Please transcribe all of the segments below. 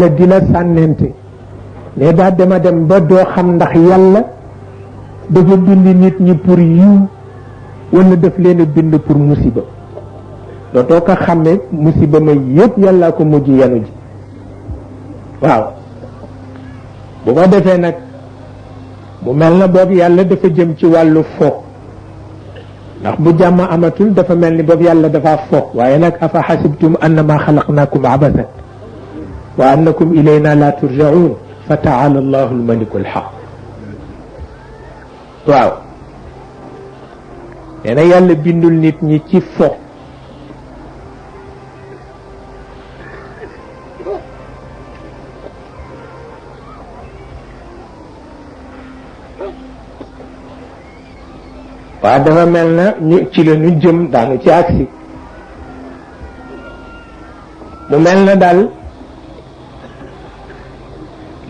te dina sànnente ne daa dema dem ba doo xam ndax yàlla dafa bind nit ñi pour yiw wala daf leen a bind pour musiba dootoo ko xàmme musiba ma yëpp yàlla ko mujj yanu ji waaw bu ko defee nag mu mel na boobu yàlla dafa jëm ci wàllu foog ndax bu jàmm amatul dafa mel ni boobu yàlla dafa foog waaye nag afa xasibtum annama xalaqnaakum abasan wa annakum ilayna la turjaun fa taala allahu almaliku alxaq waaw nee na yàlla bindul nit ñi ci foog waaw dafa mel na ñu ci la ñu jëm daanu ci agsi mu mel na daal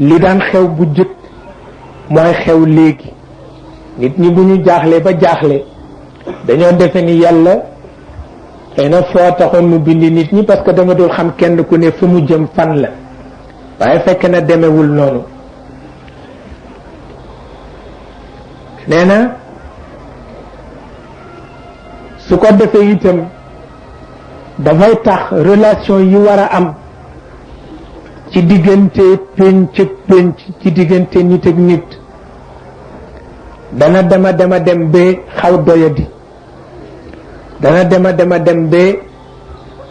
li daan xew bu jëkk mooy xew léegi nit ñi bu ñu jaaxle ba jaaxle dañoo defe ni yàlla xëy na foo taxoon mu bindi nit ñi parce que dama dul xam kenn ku ne fu mu jëm fan la waaye fekk na demewul noonu nee na su ko defee itam dafay tax relation yi war a am ci diggante pénc ak pénc ci diggante nit ak nit dana dema dem ba xaw doyadi dana dema dem ba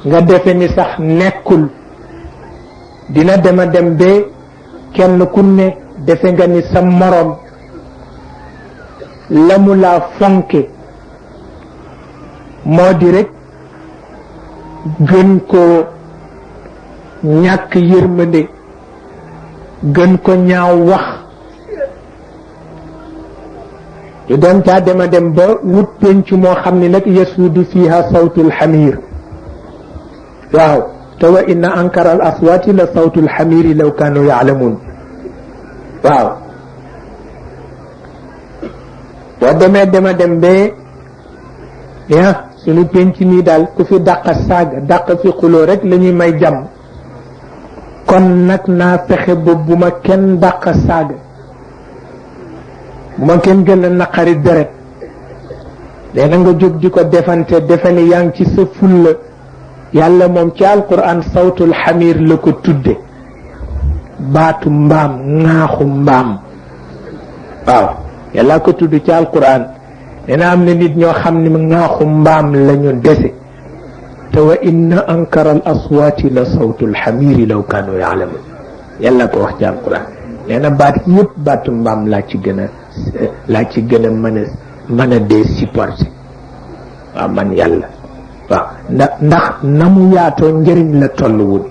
nga defe ni sax nekkul dina dema dem ba kenn ku ne defe nga ni sa moroom la mu laa fonke moo di rek gën ko ñàkk yërmande gën ko ñaaw wax yu doon caa dema dem ba wut penc moo xam ni nag yasuudu fiha sawtul xamir waaw te wa inna ankara al aswaati la sawtul xamiri law kaanu yaalamuun waaw boo demee dema dem ba ya suñu penc nii daal ku fi dàq saaga dàq fi xuloo rek la ñuy may jàmm kon nag naa fexe ba bu ma kenn dàq saaga bu ma kenn gën a naqari deret léena nga jóg di ko defante defe ni yaa ngi ci sa fulla yàlla moom ci alquran sawtul xamir la ko tudde baatu mbaam ŋaaxu mbaam waaw yàlla ko tudd ci alquran dina am na nit ñoo xam ne ŋaaxu mbaam lañu dese te wa inna ankara al aswaati la sawtu alxamiri law kaanu yaalamun yàlla ko wax ci alquran nee na baat yëpp baatu mbaam laa ci gën a mën a dee supporté waaw man yàlla waaw ndax na mu yaatoo njëriñ la tolluwul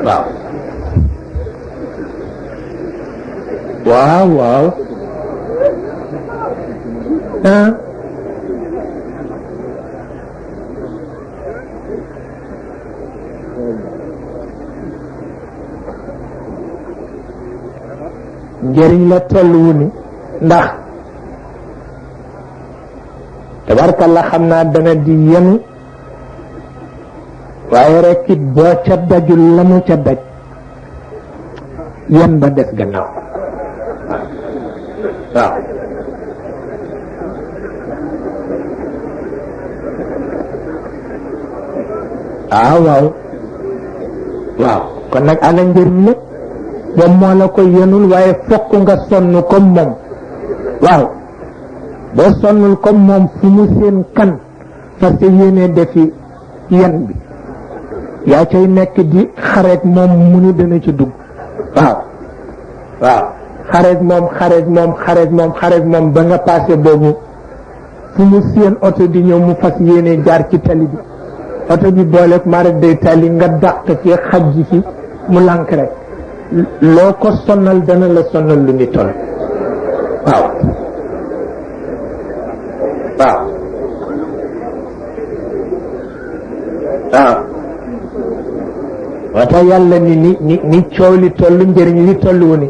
waaw waaw waaw njëriñ la tolluwu ni ndax tabarkalla xam naa dana di yenu waaye rek it boo ca dajul la mu ca daj yen ba des gannaaw waaw waaw waaw kon nag ana njëriñ la moom moo la ko yenul waaye fokk nga sonn comme moom waaw boo sonnul comme moom fu mu seen kan parce que yéene defi yen bi yaa cay nekk di xareet moom mu ni dana ci dugg waaw waaw xareet moom ba nga passé boobu fu mu seen oto di ñëw mu fas yéene jaar ci tali bi oto bi booleeg marat day tali nga dàq fi xaj fi mu lànk rek loo ko sonal dana la sonal lu ni toll waaw waaw waaw wata yàlla ni coow li toll njëriñ li toll wu ni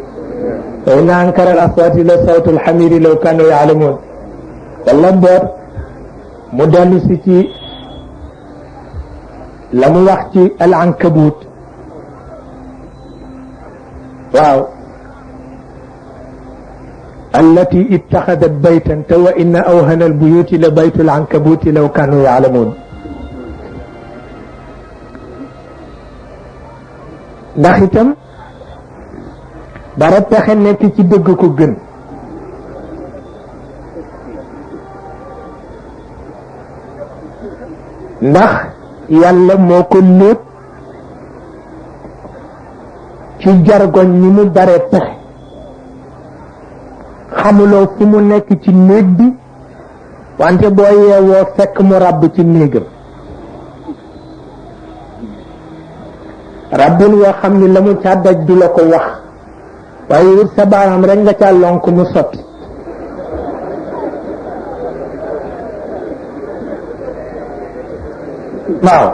wa inna ankara al aswaati la sawtu alxamiri law kaanu yaalamuun walla boot mu dellu si ci la mu wax ci al ankabut waaw allati ittaxadat baytan te wa inna awhana albuyuti la baytul ankabuti law kanu yaalamuun ndax itam dara pexe nekk ci dëgg ko gën ndax yàlla moo ko lépp ci jargoñ ni mu bare pexe xamuloo fu mu nekk ci néeg bi wante boo yeewoo fekk mu ràbb ci néegam ràbbin woo xam ni la mu ca daj du la ko wax waaye wut sa baaraam rek nga ca lonk mu sotti waaw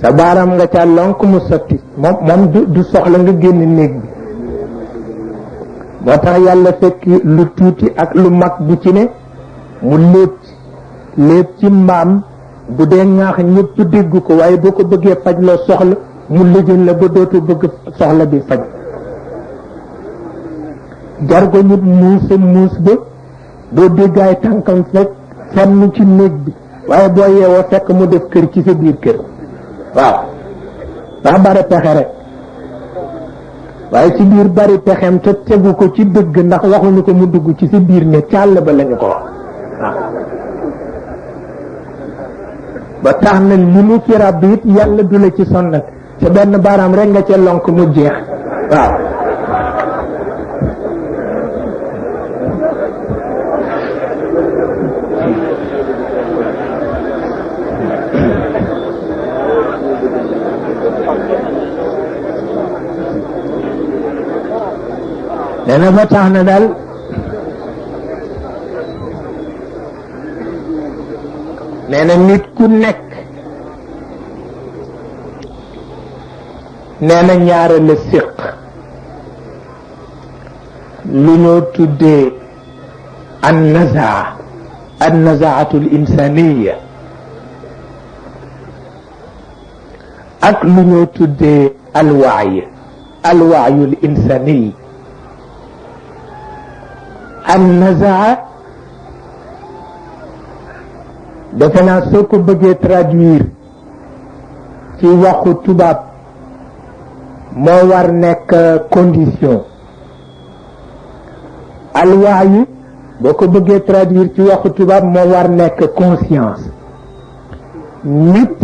sa baaraam nga ca lonk mu sotti moom du soxla nga génn néeg bi moo tax yàlla fekk lu tuuti ak lu mag bu ci ne mu lépp ci mbaam bu dee ŋaax ñëpp dégg ko waaye boo ko bëggee faj loo soxla mu lëjël la ba dootu bëgg soxla bi faj jargo nit muus ba doo déggaay tànkam fekk fenn ci néeg bi waaye boo yeewoo fekk mu def kër ci sa biir kër waaw ndax bari pexe rek waaye ci biir bari pexem te tegu ko ci dëgg ndax waxuñu ko mu dugg ci sa biir ne càll ba lañu ko wax waaw ba tax na li mu fi ràbb it yàlla du la ci sonnal te benn baaraam rek nga ca lonk mu jeex waaw nee na ba tax na daal nee na nit ku nekk nee na ñaara la séq lu ñoo tuddee an nazaatu al insaniya ak lu ñoo tuddee alwaay alwaayu al insani an nazaa defe naa soo ko bëggee traduire ci waxu tubaab moo war nekk condition alwaayu boo ko bëggee traduire ci waxu tubaab moo war nekk conscience nit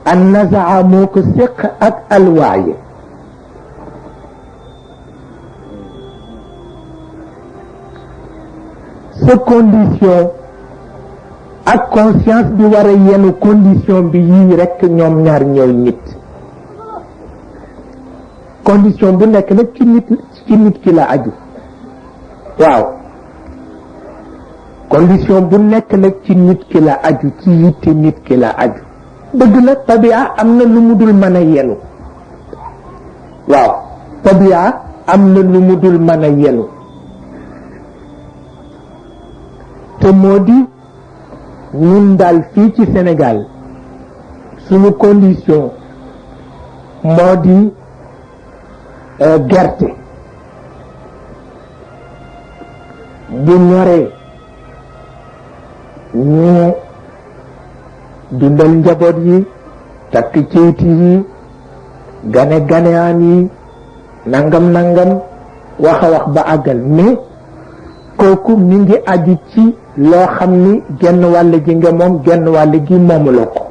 an nazaa moo ko séq ak alwaayu sa condition ak conscience bi war a yenu condition bi yii rekk ñoom ñaar ñooy nit condition bu nekk nag ci nit ki la aju waaw condition bu nekk nag ci nit ki la aju ci yitte nit ki la aju dëgg la tabia am na lu mu dul mën a yenu waaw tabia am na lu mu dul mën a yenu te moo di ñun daal fii ci Sénégal suñu condition moo di gerte bu ñoree ñu dundal njaboot yi takk ceyti yi ganeaan yi nangam wax a wax ba àggal mais kooku mi ngi aju ci loo xam ni genn wàll gi nga moom genn wàll gi moomuloo ko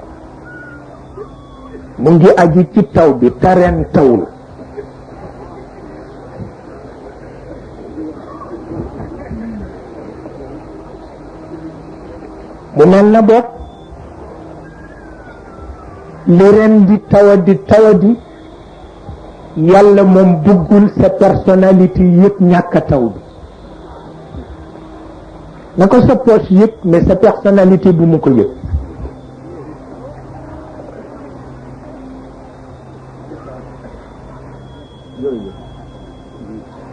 mu ngi aju ci taw bi te ren tawul mu mel na boog li ren di tawadi yàlla moom bëggul sa personnalité yëpp ñàkk a taw bi na ko sa poche yëpp mais sa personnalité bu mu ko yëpp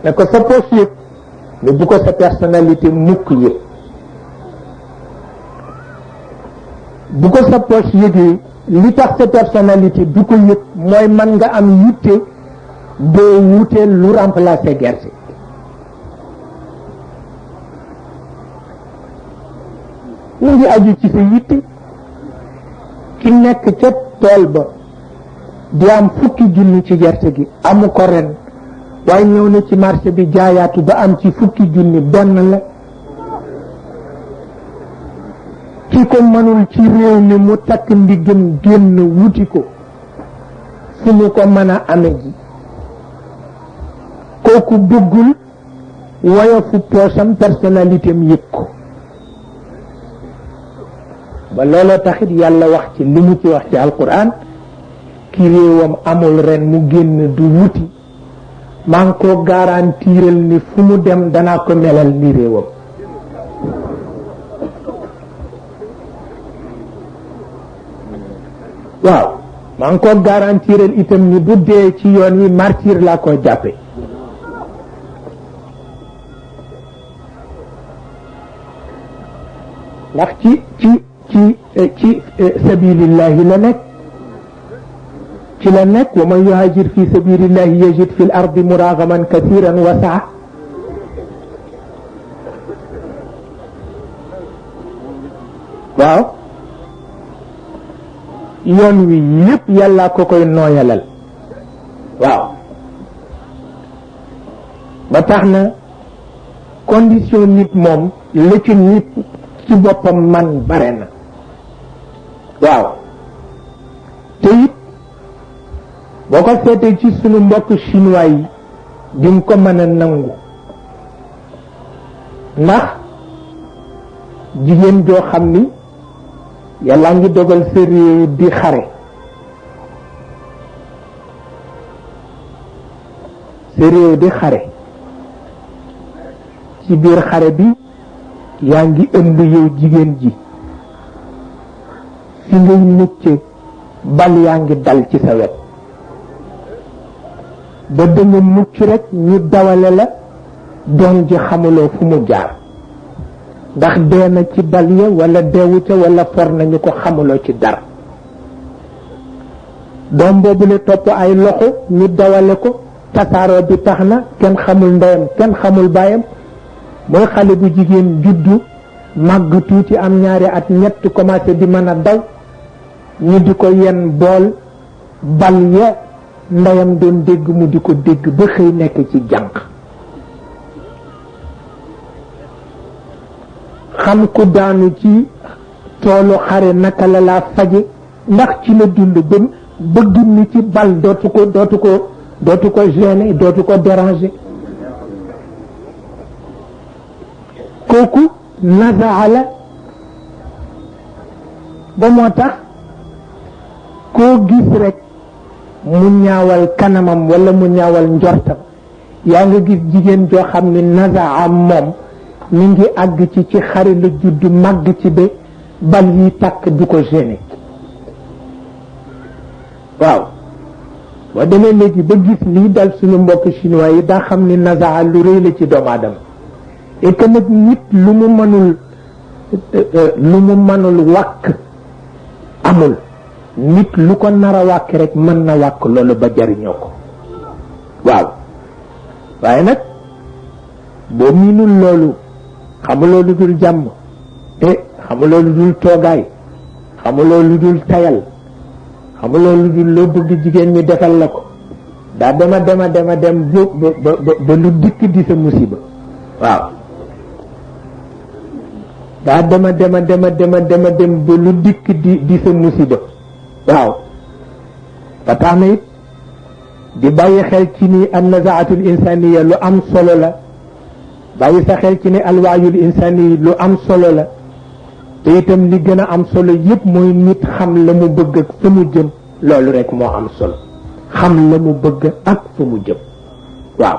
na ko sa poche yëpp mais bu ko sa personnalité mukk yëpp bu ko sa poche yëgee li tax sa personnalité du ko yëg mooy man nga am yitte doo wutee lu remplacer gerte mu ngi aju ci sa yitte ki nekk ca tool ba di am fukki junni ci gerte gi amu ko ren waaye ñëw na ci marché bi jaayaatu ba am ci fukki junni benn la ki ko mënul ci réew mi mu takk ndiggam génn wuti ko fu mu ko mën a ame ji kooku bëggul woyofu poosam personnalité am yëg ko ba looloo taxit yàlla wax ci li mu ci wax ci alquran ki réewam amul ren mu génn du wuti maa ngi ko garantiral ni fu mu dem danaa ko melal ni réewam waaw maa ngi ko garantiral itam ni bu dee ci yoon wi martyr laa ko jàppe ndax ci sabilillahi la nekk ci la nekk wa man yuhajir fi sabilillahi yajid fi l-ardi muragaman kathiran wa saa waaw yoon wi yépp yàlla ko koy nooyalal waaw ba tax na condition nit moom la ci nit ci boppam man bare na waaw te it boo ko seetee ci sunu mbokk chinois yi di nga ko mën a nangu ndax jigéen joo xam ni yàlla ngi dogal sa réew di xare sa réew di xare ci biir xare bi yaa ngi ëmb yow jigéen ji fi ngay mucce bal yaa ngi dal ci sa wet ba danga mucc rek ñu dawale la doom ji xamuloo fu mu jaar ndax dee na ci bal ya wala deewu ca wala for nañu ko xamuloo ci dara doom boobu la topp ay loxo ñu dawale ko tasaaroo bi tax na kenn xamul ndeyam kenn xamul baayam mooy xale bu jigéen juddu màgg tuuti am ñaari at ñett commencé di mën a daw ñu di ko yenn bool bal ya ndeyam doon dégg mu di ko dégg ba xëy nekk ci jànq xam ku daanu ci toolu xare naka la laa faje ndax ci la dund ba bëgg ni ci bal dootu ko gêner dootu ko déranger kooku nazaa la ba moo tax koo gis rek mu ñaawal kanamam wala mu ñaawal njortam yaa nga gis jigéen joo xam ne nazaa moom mi ngi àgg ci xare la judd màgg ci ba bal yi tàkk du ko gêner waaw boo demee léegi ba gis lii dal suñu mbokk chinois yi daa xam ni nazaa lu rëy la ci doomu aadama et que nag nit lu mu mënul wàkk amul nit lu ko nar a wàkk rek mën na wàkk loolu ba jariñoo ko waaw waaye nag boo miinul loolu xamuloo lu dul jàmm xamuloo lu dul toogaay xamuloo lu dul tayal xamuloo lu dul loo bëgg jigéen ñi defal la ko daa dema dem ba lu dikk di sa musiba waaw daa dema dem ba lu dikk di sa musiba waaw ba tax na it di bàyyi xel ci ni an nazaatul insaniya lu am solo la bàyyi sa xel ci ni alwaayul insani lu am solo la te itam li gën a am solo yépp mooy nit xam la mu bëgg ak fa mu jëm loolu rek moo am solo xam la mu bëgg ak fa mu jëm waaw